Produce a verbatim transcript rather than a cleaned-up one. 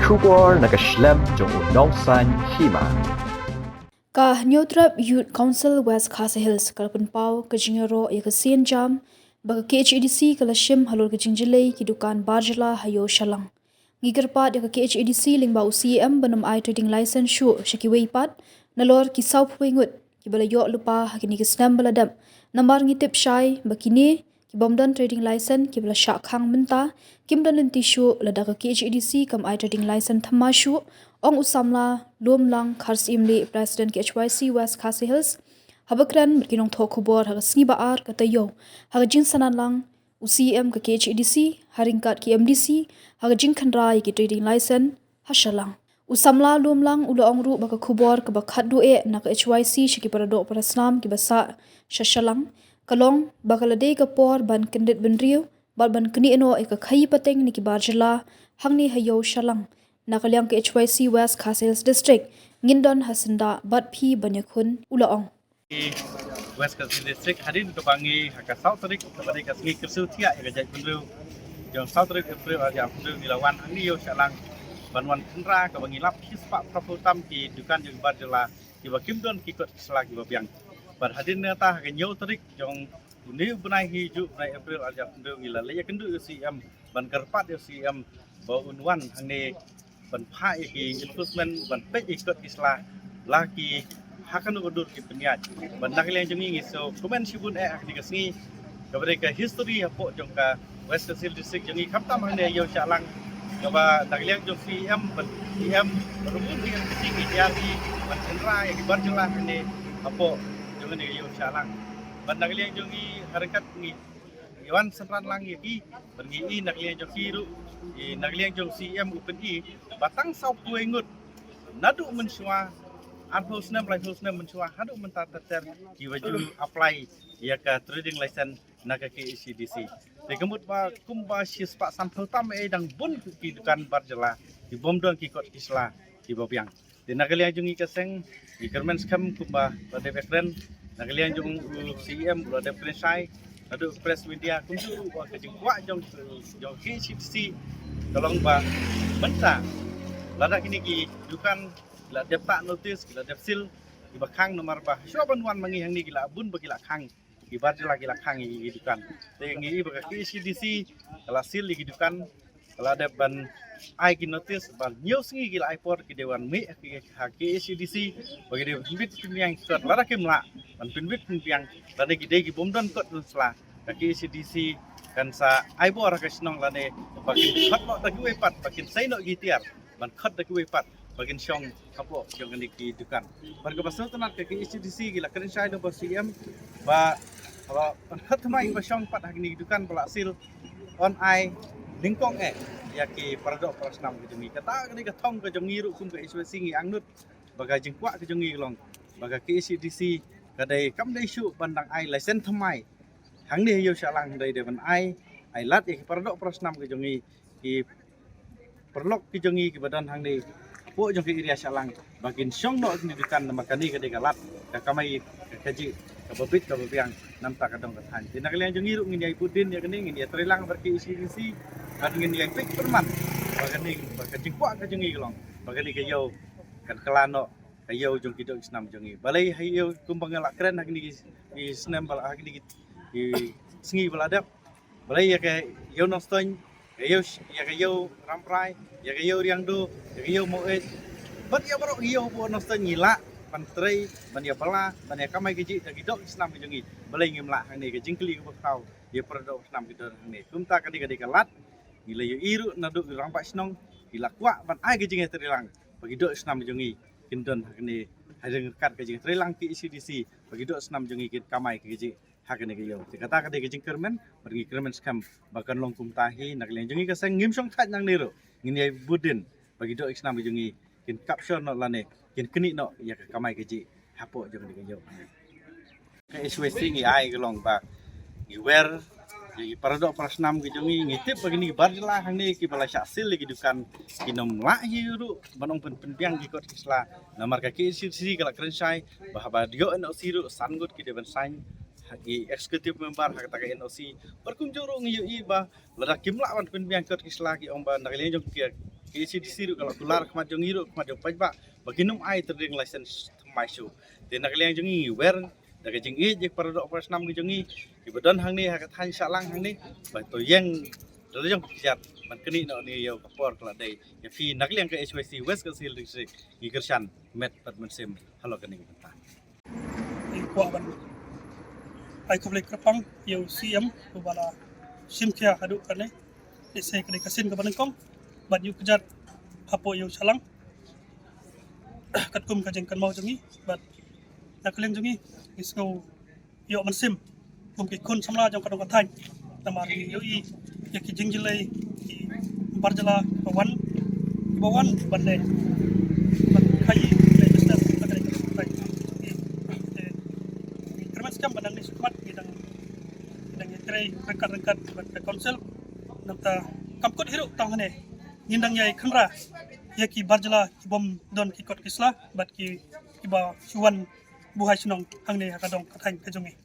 Khubor na ka shlem jong u nongsan hima. Ka Hynñiewtrep Youth Council West Khasi Hills ka la pynpaw ka jingïaroh ïa ka sienjam ba ka K H A D C ka la shim halor ka jingjlei ki dukan bar jylla ha Ïew Shillong. Ngi kyrpad ïa ka K H A D C lyngba u C E M ban ym ai trading license shuh sha kiwei pat nalor ki sawphew ngut kiba la ïoh lypa ha kine ki snem ba la dep. Namar ngi tip shai ba kine ki bym don trading license kiba la shah khang mynta kim don lynti shuh lada ka K H A D C kam ai trading license thymmai shuh, ong u samla Lumlang Kharsyiemlieh, President K H Y C West Khasi Hills, haba kren bad ki nongthoh khubor ha ka sngi ba ar ka taïew ha ka jingsanan lang u C E M ka K H A D C ha ryngkat ki M D C ha ka jingkhynra ïa ki trading license ha Shillong. U samla Lumlang u la ong ruh ba ka khubor kaba khatduh eh na ka H Y C sha ki paradoh parasnam kiba sah sha Shillong ka long ba ka la dei ka por ban kyndit bynriew bad ban knieh noh ïa ka khaïi pateng na ki bar jylla hangne ha Ïew Shillong. Na ka liang ka H Y C West Khasi Hills District ngin don ha syndah bad phi ban ïakhun, u la ong. West Khasi District hadien kaba ngi ha ka saw tarik kaba dei ka sngi kyrsiew thiah ïa ka jaitbynriew jong saw tarik April ar hajar arphew hynriew ngi la wan hangne Ïew Shillong ban wan khynra kaba ngi lap shispah phraphew tam ki dukan jong ki bar jylla kiba kim don ki kot ki sla kiba biang. Bad hadien nangta ha ka hynñiew tarik jong une u bnai hi juh bnai April ar hajar arphew hynriew ngi la leit ïakynduh ïa u C E M ban kyrpad ïa u C E M ba un wan hangne ban phah ïa ki enforcement ban peit ïa ki kot ki sla la ki ha kano ka dur ki pynïaid. Bad na ka liang jong ngi ngi sngewkmen shibun eh ha kane ka sngi kaba dei ka history hapoh jong ka West Khasi Hills District jong ngi khamtam hangne Ïew Shillong kaba na ka liang jong C E M bad C E M bad ruh ki M D C ki ïa ki ban khynra ïa ki bar jylla hangne hapoh jong ngi Ïew Shillong. Bad na ka liang jong ngi ha ryngkat ngi ïa wan synran lang ïa ki bad ngi i na ka liang jong ki ruh i na ka liang jong C E M u pyni ba tang sawphew ngut naduh mynshuwa arphew snem laiphew snem mynshuwa haduh mynta ter ter kiba ju apply ïa ka trading license na ka K H A D C. Te ka mut ba kumba shispah sanphew tam eh dang bun ki dukan bar jylla ki bym don ki kot ki sla kiba biang. Te na ka liang jong ngi ka seng ngi kyrmen skhem kumba la dep ïakren na ka liang jong u C E M la dep kren shai naduh press media kumjuh ruh ka jingkwah jong jong K H A D C ka long ba mynta lada kine ki dukan ki la dep tah notice ki la dep seal kiba khang namar ba shuwa ban wan ma ngi hangne ki la bun ba ki la khang ki bar jylla ki la khang ïa ki dukan. Te ngi i ba ka K H A D C ka la seal ïa ki dukan ka la dep ban ai ki notice ba hynñiew sngi ki la ai por ki dei wan mih ha ki ha K H A D C ba ki dei pynbit pynbiang ki kot lada kim lah ban pynbit pynbiang lada ki dei ki bym don kot sla ka K H A D C kan sa ai bor ha ka shnong lane ba kin khot noh da kiwei pat ba kin sei noh ki tiar ban khot da kiwei pat ba kin shong hapoh jong kane ki dukan. Bad kaba sngewtynnat ka K H A D C ki la kren shai da ba C M ba ba ban khot thymmai ba shong pat ha kane ki dukan ba la seal yn ai nyngkong eh ïa ki paradoh parasnam ka jong ngi. Kata ka dei ka thong ka jong ngi ruh kum ka H Y C ngi angnud ba ka jingkwah ka jong ngi ka long ba ka K H A D C ka dei kam dei shuh ban dang ai license thymmai hangne ha Ïew Shillong dei dei ban ai ai lad ïa ki paradoh parasnam ka jong ngi ki paralok ki jong ngi kiba don hangne hapoh jong ka area Shillong ba kin shong noh ki dukan namar kane ka dei ka lad ka kamai ka kajih kaba bit kaba biang namar ka dong ka thaiñ. Te na ka liang jong ngi ruh ngin ïai bud din ïa kane ngin ïai trei lang bad ka K H A D C bad ngin ïai peit pyrman ba kane ba ka jingkwah ka jong ngi ka long ba kane ka ïew kan kylla noh ka ïew jong ki doh ki snam jong ngi. Balei ha ïew kumba nga la kren ha kine ki snem ba la ha kine ki sngi ba la dep. Balei ïa ka ïew Nongstoiñ, ka ïew ïa ka ïew Rambrai, ïa ka ïew Riangdo, ïa ka ïew Maweit bad ïa baroh ki ïew hapoh Nongstoiñ ngi lah ban trei ban ïa bylla ban ïa kamai kajih da ki doh ki snam ki jong ngi. Balei ngim lah hangne ka jingkylli kaba khraw ïa paradoh snam ki don hangne. Kumta ka dei ka dei ka lad ngi la ïohi ruh naduh ki rangbah shnong ki la kwah ban ai ka jingïatreilang ba ki doh snam jong ngi kin don ha kane ha ryngkat ka jingtreilang K H A D C ba ki doh snam jong ngi kin kamai ka jingkajih ha kane ka ïew. Te kata ka dei ka jingkyrmen bad ngi kyrmen skhem ba kan long kumta hi. Na ka liang jong ngi ka seng ngim shong thait nangne ruh ngin ïai bud din ba ki doh snam jong ngi kin capture noh lane kin knieh noh ïa ka kamai kajih hapoh jong kane ka ïew. Ka H Y C ngi ai ka long ba ngi wer ïa ki paradoh parasnam ki jong ngi. Ngi tip ba kine ki bar jylla hangne kiba la shah seal ïa ki dukan kin ym lah hi ruh ban ong pyn pynbiang ki kot ki sla. Namar ka K H A D C ka la kren shai ba haba ïoh N O C ruh san ngut ki dei ban sign ha ki executive member ha kata ka N O C. Bad kumjuh ruh ngi ïohi ba lada kim lah ban pynbiang kot ki sla ki ong ba na ka liang jong ki Ka A C D C ruh ka la kular khmat jong ngi ruh, khmat jong paidbah, ba kin ym ai trading license thymmai shuh. Te na ka liang jong ngi ngi wer da ka jingïeit ïa ki para doh para snam ki jong ngi kiba don hangne ha ka thaiñ Shahlang hangne, ba to ïeng da la jong ki kjat ban knieh noh ne ïa ka por ka la dei. Ïa phi na ka liang ka H Y C West Khasi Hills District ngi kyrshan met bad mynsiem halor kane ka bynta. Ngi kwah ban ai khublei kyrpang ïa u C M uba la shim khia haduh kane. Lehse ka dei ka sien kaba nyngkong bad ïa u kjat hapoh ïa u Shahlang. Katkum ka jingkynmaw jong ngi bad na ka liang jong ngi ngi sngew ïoh mynsiem kum ki khun samla jong ka dong ka thaiñ. Namar ngi ïohi ïa ki jingjyllei ki bar jylla ba wan, ba wan ban leh, ban khaïi, leh business na ka dong ka thaiñ. Te ngi kyrmen skhem ba nangne shakhmat ngi dang, ngi dang ïatrei ryngkat ryngkat bad ka council. Nangta kam kut hi ruh tang hangne ngin dang ïai khynra ïa ki bar jylla ki bym don ki kot ki sla bad ki, kiba shu wan buhai shnong hangne ha ka dong ka thaiñ ka jong ngi.